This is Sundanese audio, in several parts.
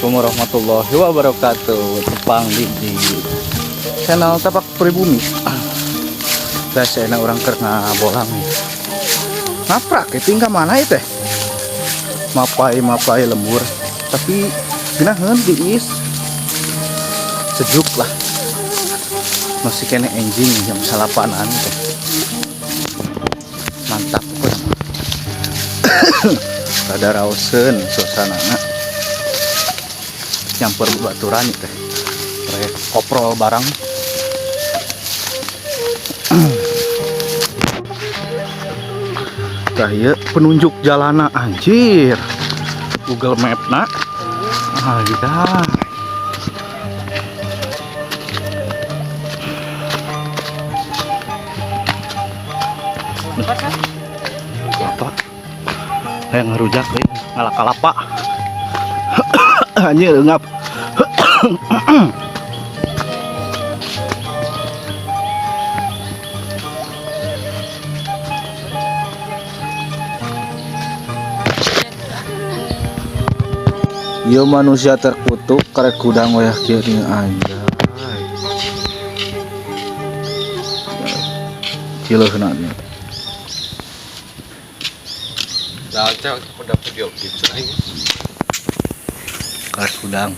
Assalamualaikum warahmatullahi wabarakatuh. Tepang di channel Tapak Pribumi. Guys, enak urang keur ngabolang nih. Ngaprak ya, tinggal mana itu teh? Mapai-mapai lembur. Tapi geunaheun diis. Sejuk lah. Masih kene enjing jam 9-an teh. Mantap pokoknya. Rada raoseun suasanana. Nyampur baturan teh. Rek koprol barang. Tah ieu penunjuk jalana anjir. Google Map na. Anjay. Apa? Kayak ngerujak euy, ngala kalapa. Anjir ngap. Ieu manusia terkutuk karek kudang wayah kieu nih anjay. Cileuhna nya. Lah, udah video klip cenah. Karek kudang.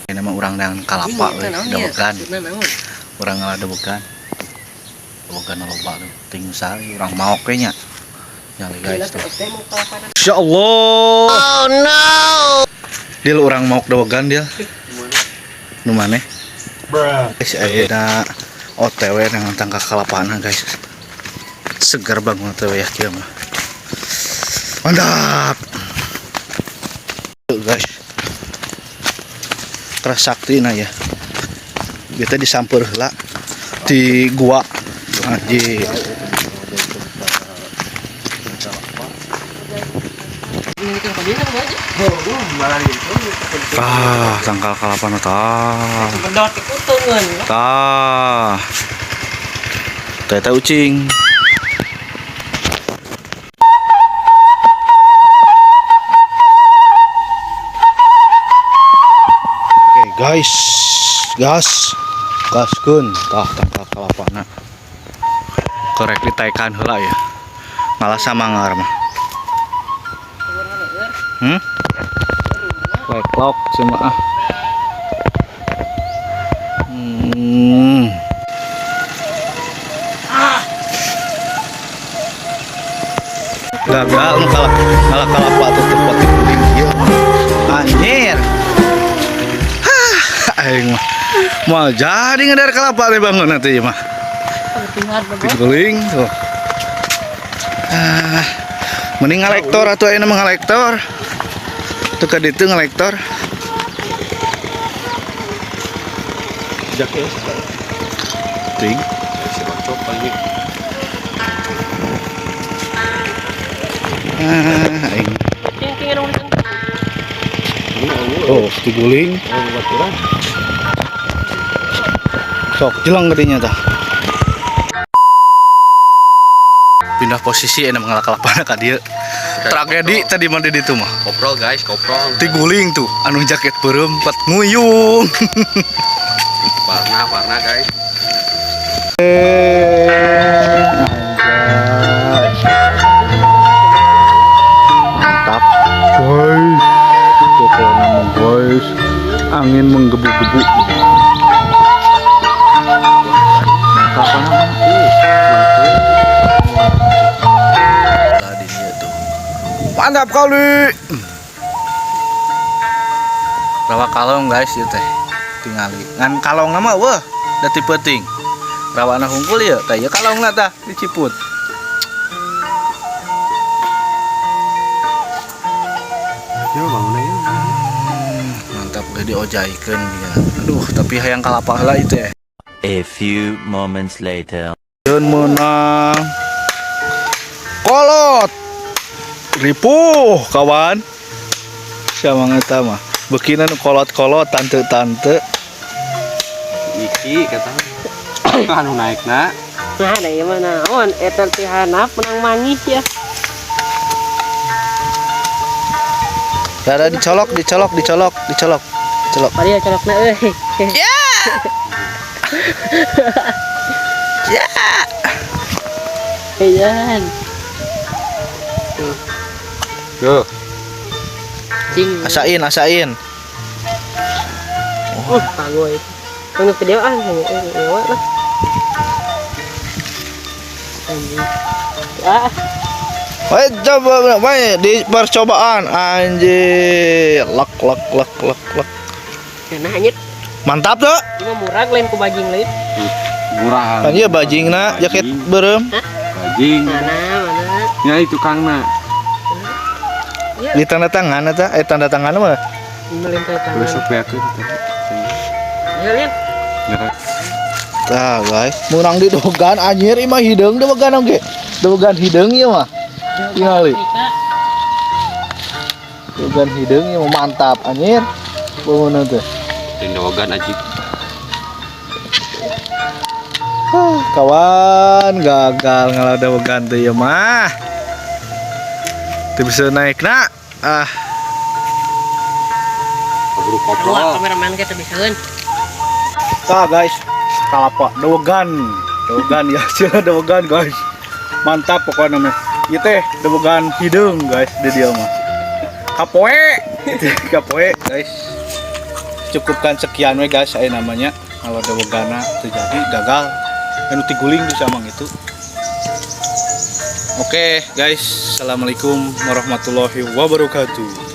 Ini mah urang dengan kalapa euy, dawegan. Urang ngalah dawegan. Dawegan loba tuh, ting sari urang maok we nya. Nyali guys tuh. Insyaallah. Oh no. Dil urang maok dawegan dia. Nu maneh? Guys, ayeuna OTW dengan tangka kalapana guys. Segar banget OTW ya kieu mah. Mantap. Tuh guys. Keras sakti nah ya. Kita disamper heula di gua. Anjir. Ah, tangkal kalapa nu tah. Tah. Teh ucing. Oke, guys. Gas. Gaskeun tah tangkal kalapana. Korek ditaekan heula ya. Ngalah samangar mah. Leklok cuma ah. Gagal nu kalah ngalah kalapa tuh tempat guling ieu. Anjir. Hah, aing mah. Moal jadi ngedar kelapa nih bangun nanti mah. Diguling tuh. Ah, mending ngalektor atuh ayeuna mah ngalektor. Tuh ka ditu ngalektor. Jak ya. Ting. Si rocok lagi. Ah, aing. Oh, diguling. Oh, baturan. Sok jelang gedenya tah. Pindah posisi enak mengalah kalapana ka dieu. Tragedi tadi mah di ditu mah. Koprol guys, koprol. Diguling tuh anu jaket beureum pat nguyung. Warna-warna guys. Mantap guys. Pokoknya mah guys, angin menggebu-gebu. Kapan mantap kali. Rawa kalong guys ieu teh. Tingali. Ngan kalongna mah weuh da ti peuting. Rawana hungkul ieu teh ieu kalongna tah diciput. Ya bangunna ya. Mantap gak diojaikeun dia. Aduh, tapi hayang kalapa heula itu ya. A few moments later. Yeun meunang. Kolot. Ripuh kawan. Siapa eta mah? Beukina nu kolot-kolot tante-tante. Iki kata. Anu naikna. Nah, ada yang mana? Naon eta teh hanap menang mangih ya. Ada dicolok, dicolok, dicolok, dicolok. Colok. Padahal colokna euy. Ya. Ya. Iya. Tuh. Cing. Asain, asain. Pagoy. Tunggu video ah, ngewa lah. Anjing. Ah, Woi, coba woi di percobaan anjir. Lek lek lek lek lek. Nah anjir. Mantap tuh. Ini mah murah lain ku bajing lain. Murah. Anjir bajingna jaket beureum. Bajing. Mana mana. Ya itu kangna. Di tanda tangan eta, eh tanda tangan mah. Ini lain tanda tangan. Besok beakeun teh. Ya lihat. Ya. Tah guys, meunang di dogan anjir imah hideung dogan oge. Dogan hideung ieu mah. Tingali. Dogan hideung ieu mah mantap anjir. Bangunan teh. Di dogan ajik. Huh, kawan gagal ngalah dogan teh ieu mah. Teu bisa naik na. Ah, Keburu Wah, koprol. Kameramen kita bisaeun. Tah guys, kalapa dogan. Dogan ya, hasilnya dogan guys. Mantap pokoknya mah. Ieu teh dogan hideung guys di dia mah. Kapoe. Kapoe guys. Cukupkan sekian we guys saya namanya. Kalau dewegana terjadi gagal. Anu tiguling bisa mang itu. Oke guys, assalamualaikum warahmatullahi wabarakatuh.